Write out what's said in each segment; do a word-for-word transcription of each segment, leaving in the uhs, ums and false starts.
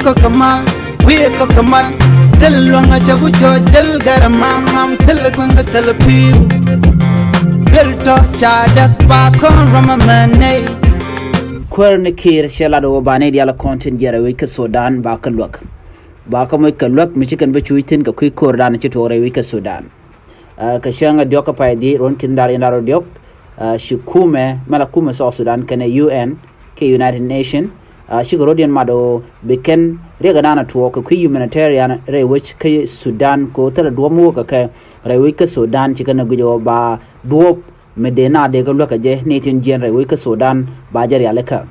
Kɔk kɛ mal, wi̱i̱ kɔk kɛ mal. Thil luäŋ a cɛ ku cɔ jäl gɛr mam mam, thil kueŋ kɛ thil pi̱i̱u. Duel tɔ ca däk ba kɔn rɔm a mɛ nɛy. Kuäär ni Kiir cɛ lat ɣöö ba nɛy diaal kɔn tin jiɛn rɛy wec kä Sudan ba kä luäk. Ba kä moc kɛ luäk mi ci kɛn bi cuc thi̱n kɛ kui̱ ko̱o̱rdan ci tuɔɔk rɛy wec kä Sudan. Aa, kɛ cäŋ a diɔ̱k kä pay dhieec ruɔ̱n ki̱n da̱r in da̱r rɔ diɔ̱k, aa, ci kumɛ mɛ la kumɛ South Sudan kɛnɛ U N kɛ United Nation, aa, cikɛ rɔ̱diɛn mat ɣöö bi kɛn riɛkɛ dan a tuɔɔk kɛ kui̱ humanitarian rɛy wec kä Sudan kɛ ɣöö thilɛ duɔ̱ɔ̱p mi wä kɛ kɛ rɛy wec kä Sudan ci kɛn a guic ɣöö ba duɔ̱ɔ̱p mi dee na dee kä luäk kɛ jɛ ni tin jiɛn rɛy wec kä Sudan ba jɛ rialikä.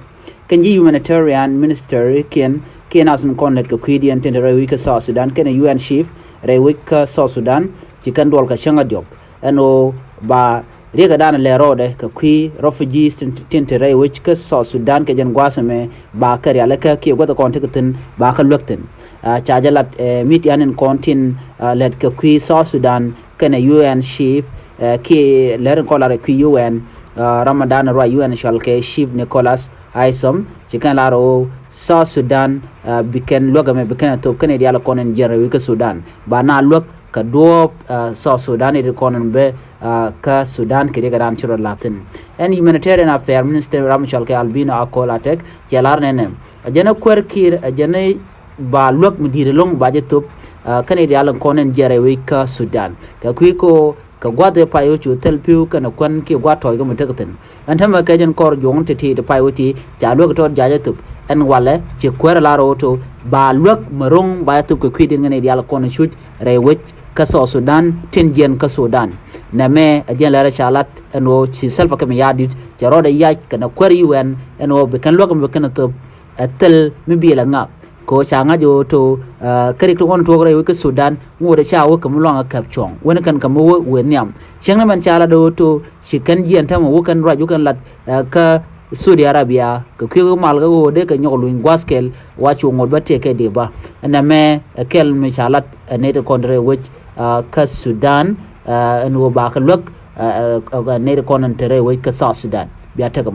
Kɛn ji̱ humanitarian minister kiɛn kiɛn a sin kɔn lät kɛ kui̱diɛn tin te rɛy wec kä South Sudan kɛnɛ U N chief rɛy wec kä South Sudan ci kɛn duɔl kɛ cäŋ a diɔk ɛn ɣöö ba riɛkɛ dan lɛ rɔɔdɛ kɛ kui̱ refugees tin tin te rɛy wec kä South Sudan kɛ jɛn gua̱a̱th ɛmɛ ba kɛ rialikä kiɛ guäth kɔn tekɛ thi̱n ba kɛ luäk thi̱n. Aa, ca jɛ lat ɛ mit yan in kɔn tin aa lät kɛ kui̱ South Sudan kɛnɛ U N chief, ɛ, kiɛ lɛr in kɔn lar ɛ kui̱ U N, ɛ, Ramadan ruac U N cɔal kɛ Chief Nicholas Haysom ci kɛn lar ɣöö South Sudan, ɛ, bi kɛn luäk ɛmɛ bi kɛn ɛ thop kɛnɛ diaal kɔn in jiɛn rɛy wec kä Sudan ba na luäk kɛ duɔ̱ɔ̱p, ɛ, South Sudan in kɔn in bɛ, ɛ, kä Sudan kɛ riɛkɛ dan ci rɔ la̱thi̱n. Ɛn humanitarian affair minister ram cɔal kɛ Albino Akol Atek cɛ lar nɛnɛ ɛ jɛn ɛ kuäär Kiir ɛ jɛn ɛ ba luäk mi di̱i̱t ɛlɔ̱ŋ ba jɛ thop, aa, kɛnɛ diaal in kɔn in jiɛn rɛy wec kä Sudan kɛ kui̱ kɛ ɣöö kɛ gua̱th ëë pay ɣöö cu thil pi̱w kɛnɛ kuän kiɛ gua̱th tɔ̱ɔ̱c kä mi tekɛ thi̱n. Ɛn täämɛ kɛ jɛn kɔr juɔ̱ɔ̱ŋ ti̱ti̱ ti pay ɣöö ti ca luäk tɔt ja̱ jɛ thop ɛn walɛ ci kuäär lar ɣöö to ba luäk mi ro̱ŋ ba jɛ thop kɛ kui̱diɛn kɛnɛ diaal kɔn in cuc rɛy wec kä South Sudan tin jiɛn kä Sudan. Nɛmɛ ɛ jɛn lɛr ɛ ca lat ɛn ɣöö ci Salva Kiir Mayardit cɛ rɔɔdɛ yac kɛnɛ kuäär U N ɛn ɣöö bi kɛn luäk mi bi kɛn thop ɛ thil mi bi lɛ ŋak. Kɛ ɣöö ca ŋa̱c ɣöö to, ɛ, kä rik ti ɣɔn tuɔɔk rɛy wec kä Sudan ŋot ɛ ca wä kɛ mi luaŋ ɛ käp cuɔ̱ŋ wen kɛn kɛ mi wä wëë nhiam. Cieŋni mɛn ca lat ɣöö to ci kɛn jiɛn täämɛ wä kɛn ruac wä kɛn lat, ɛ, kä Saudi Arabia kɛ kui̱ kɛ mal kɛ ɣöö dee kɛ nyɔk luny gua̱th kɛl wa cu ŋot bä tëë kɛ dee bä. Ɛn ɛmɛ ɛ kɛl mi ca lat ɛ nɛy ti kɔn rɛy wec, ɛ, kä Sudan, ɛ, ɛn ɣöö ba kɛ luäk, ɛ, ɛ, ɛ, nɛy ti kɔn in te rɛy wec kä South Sudan bia tekɛ